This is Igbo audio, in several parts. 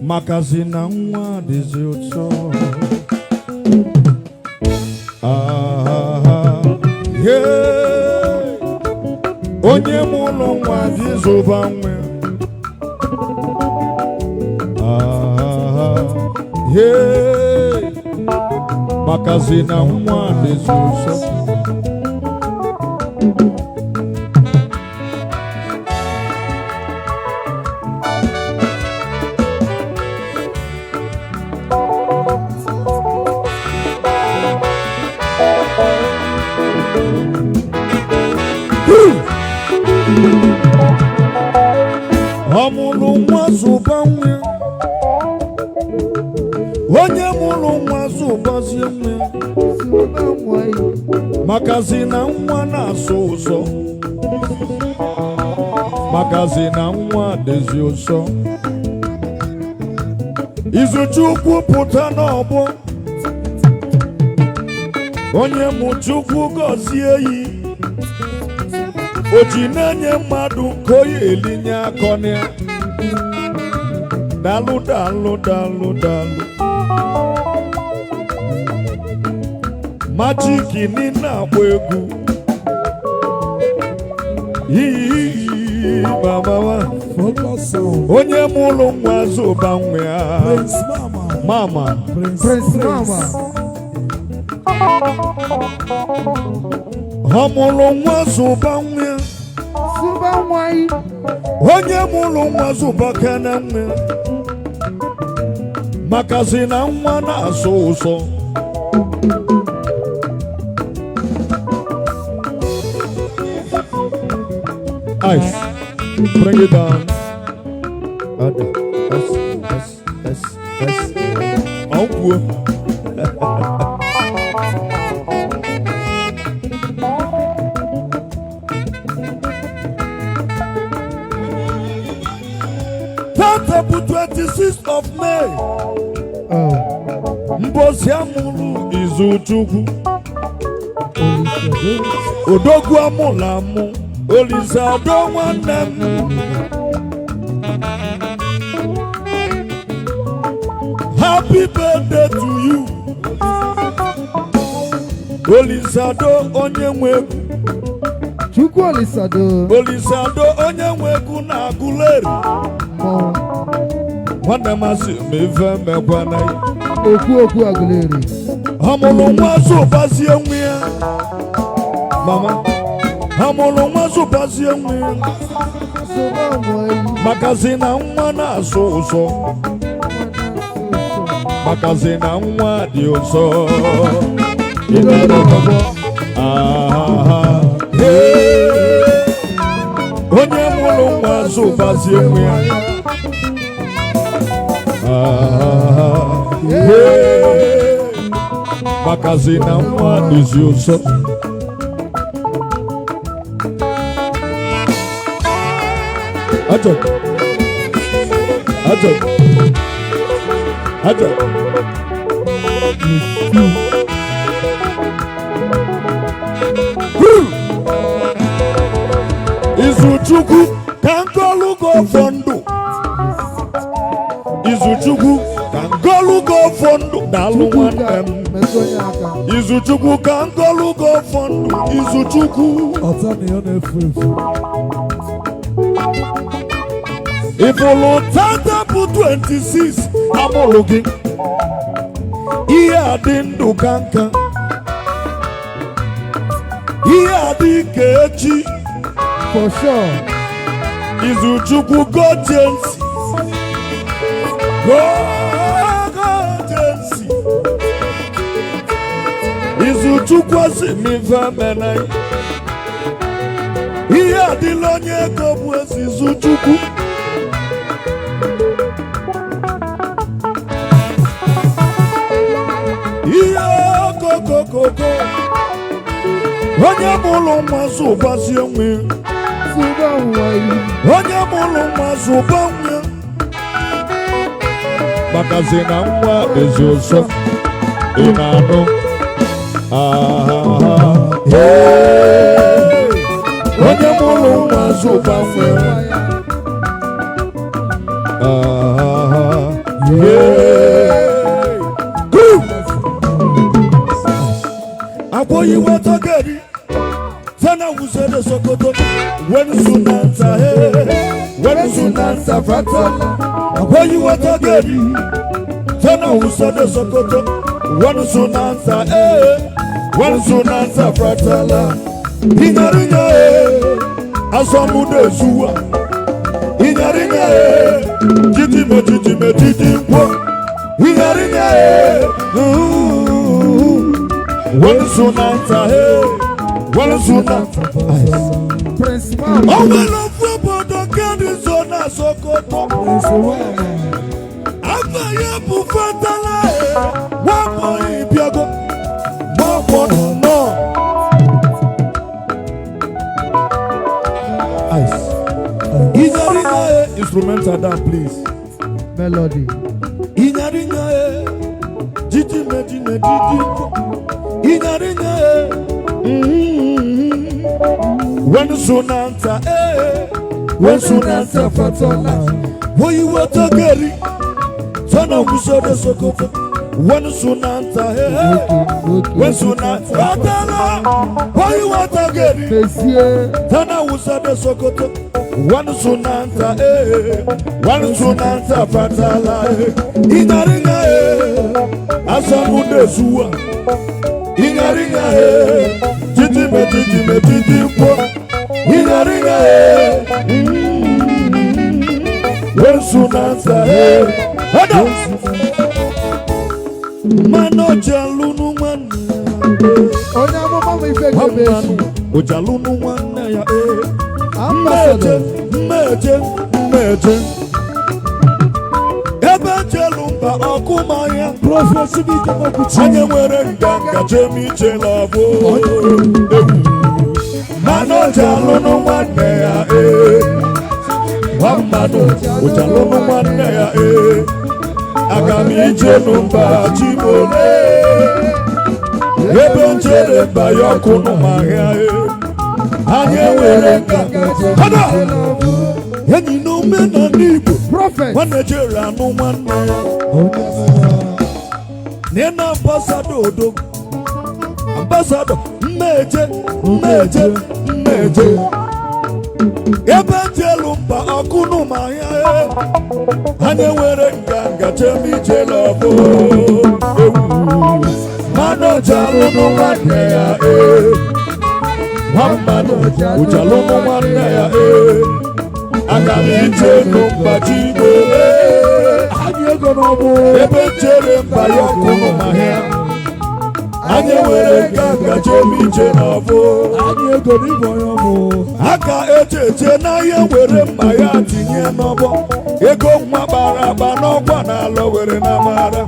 Makazi na nwa dịzi ụtọ. Ah, yeah. Onye mụrụ nwa gị zụba nwa. Ah, yeah. Makazi na nwa dịzi ụtọ. Ọ mụrụ nwa zụba nwa. Onye mụrụ nwa zụbazie nwa. Zụba nwa ya. Makazi na nwa na-asụ ụzọ. Makazi na nwa dịzi ụsọ. Izuchukwu pụta n'ọgbọ. Onye mụ Chukwu gọzie yi. O ji na-enye mmadụ nke oyi elinye akọnịa. Dalụ, dalụ, dalụ, dalụ. Majiki niile agba egwu. Iyi mama. Focus on Onye mụrụ nwa zụba nwa ya. Prince Mama. Mama. Prince, Prince Mama. Ọ mụrụ nwa zụba nwa ya. Zụba nwa ya. Onye mụrụ nwa zụba kene nwa ya. Makazi na nwa na-asụ ụsọ. Ice. Bring it down. Ada. S S S S. Ọgwụ. Tata bụ 26th of May. Oh. Mbosi amụrụ Izuchukwu. Olise. Odogwu amụrụ amụ. Olise Ado nwanne m. Happy birthday to you. Olise Ado onye nwe egwu. Chukwu Olisado. Olise Ado onye nwe egwu na Aguleri. Mmọnwụ. Nwanne m asị m ife mekwana ya. Okwu okwu Aguleri. Ọmụrụ nwa zụbazie nwe ya. Mama. Ọmụrụ nwa zụbazie nwe ya. Zụba nwa ya. Makazi na nwa na-asụ ụsọ. Makazi na nwa dị ụsọ. Ị na-anụkwa? Ah, hey. Onye mụrụ nwa zụbazie nwe ya. Ah, hey. Makazi na nwa dịzi ụsọ. Ajọ. Ajọ. Ajọ. Woo! Izuchukwu ka ngọlụ gị ọfọ ndụ. Izuchukwu ka ngọlụ gị ọfọ ndụ. Daalụ nwanne m. Metụ onye aka. Izuchukwu ka ngọlụ gị ọfọ ndụ. Izuchukwu. Ọta na ya na-efu efu. Ịfụlụ tata bụ 26 amụrụ gị. Ihe a dị ndụ ka nka. Ihe a dị ka echi. For sure. Izuchukwu gojensi. Gojensi. Izuchukwu asị m ife mena. Ihe adịla onye ego bụ ezi Izuchukwu. Ihe okokokoko. Onye mụrụ nwa zụbazie nwe. Zụba nwa ya. Onye mụrụ nwa zụba nwe. Makazi na nwa dịzi ụsọ. Ị na-anụ? Ah, hey. Onye mụrụ nwa zụba nwe. Ah, Yeah. Good. Akwoyi watageri tana wusere Sokoto wenu sunanta he wenu sunanta fatala. Akwoyi watageri tana wusere Sokoto wenu sunanta he wenu sunanta fatala. Inyarinya he asomude zuwa. Inyarinya he jijime jijime jijimpo. Inyarinya he. Wenu sunanta he wenu sunanta. Prince Mama. Ọwọ́ fún obodo kẹ́ni zona Sokoto. Afọ ya bụ fatala wọ́n mọ ìbíago wọ́n mọ nọ. Ice. Inyarinya e instrumental down, please. Melody. Inyarinya e jiji meji me jiji ko. Inyarinya e. When sunanta eh when sunanta fatala. Woyi watageri tana wusode Sokoto. When sunanta eh when sunanta fatala. Woyi watageri Mesie. tana wusode Sokoto. When sunanta eh when sunanta fatala. Inyaringa eh asamude zuwa. Inyaringa eh jijime jijime jijimpo. Inyaringa eh when sunanta eh hada. Mano jalunu nwanne Onye amụma m ife ga-eme echi. ojalunu nwanne ya eh Ambassador. mmeje mmeje ebe jelu mba ọkụ mmanya. Prophet Chibuike Mokuchi. Anyị nwere nganga jemiche lọbụ ewu. Mmanụ ojalunu nwanne ya ee nwa mmanụ ojalunu nwanne ya ee aga m ije mba chimole ebe nchere mba ya ọkụ n'ụmahịa ee anyị nwere nganga hada enyi n'omenala Igbo. Prophet. Nwanne jere anụ nwanne ya. Nena ambassador odo ambassador mmeje mmeje mmeje ebe jelu mba ọkụ n'ụmahịa e anyị nwere nganga jemije lọbụ ewu. Mmanụ jalụnụ nwanne ya ee nwa mmanụ ụjalụnụ nwanne ya ee aga m ije n'mba chibole Anyị ego n'ọgbụ. ebe chere mba ya ọkụ n'ụmahịa anyị nwere nganga jemije n'ọbụ. Anyị ego n'ịbụ onye ọmụ. Aka eche eche n'ahịa were mma ya tinye n'ọbọ ego nwa bara aba n'ọgwa na ala were na mara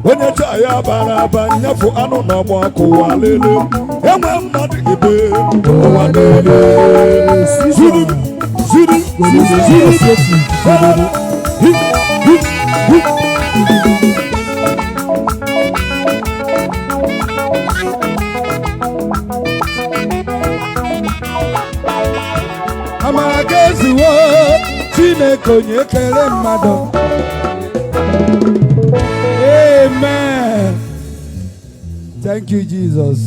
onye cha ya bara aba nyefu anụ n'ọgbọ kụwa lele enwe mmadụ ibe ụwa niile zuru zuru zuru zuru hi hi hi. Amara ka ezuwo Chineke onye kere mmadụ. Amen. Thank you, Jesus.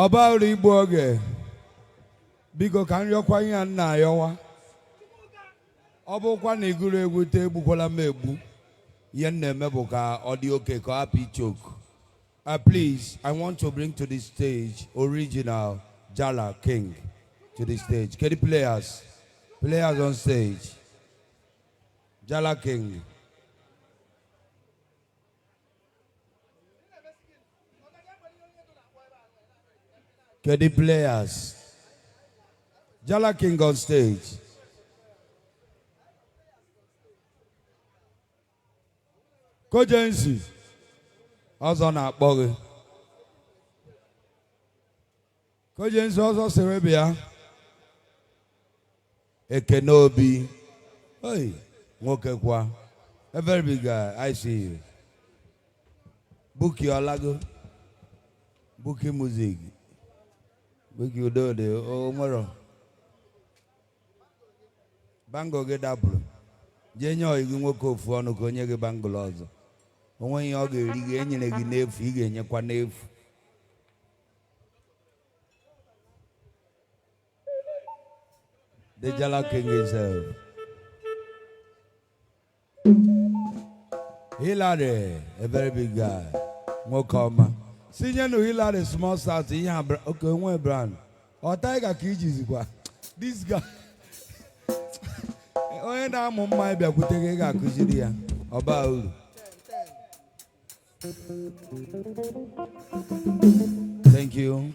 Ọba ụlọ igbu oge, biko ka m rịọkwa ihe a nna ayọwa. Ọ bụkwa na iguru egwu te egbukwala m egbu. Ihe m na-eme bụ ka ọ dị oke ka ọ hapụ ichoku. Please, I want to bring to the stage original Jala King to the stage. Kedi players, players on stage. Jala King. Kedi players. Jala King on stage. Kojensi. Ọzọ na-akpọ gị. Kojensi ọzọ sịrị bịa. Ekene Obi. Oi, nwoke kwa. A very big guy, I see you. Buki Olago. Buki music. Buki Udode, o nwero. Bangle gị dapụrụ. Jee nye ọyị gị nwoke ofu ọnụ ka o nye gị bangle ọzọ. O nweghị ihe ọ ga-eri gị, enyere gị n'efu, ị ga-enyekwa n'efu. The Jala King himself. Hillary, a very big guy. Nwoke ọma. Sinye nu Hillary small stout ihe a okay, nwe brand. Ọ tiger ka ijizikwa. This guy. Onye na-amụ mma bịakwute gị, ị ga-akụziri ya. Ọ baa uru. Thank you.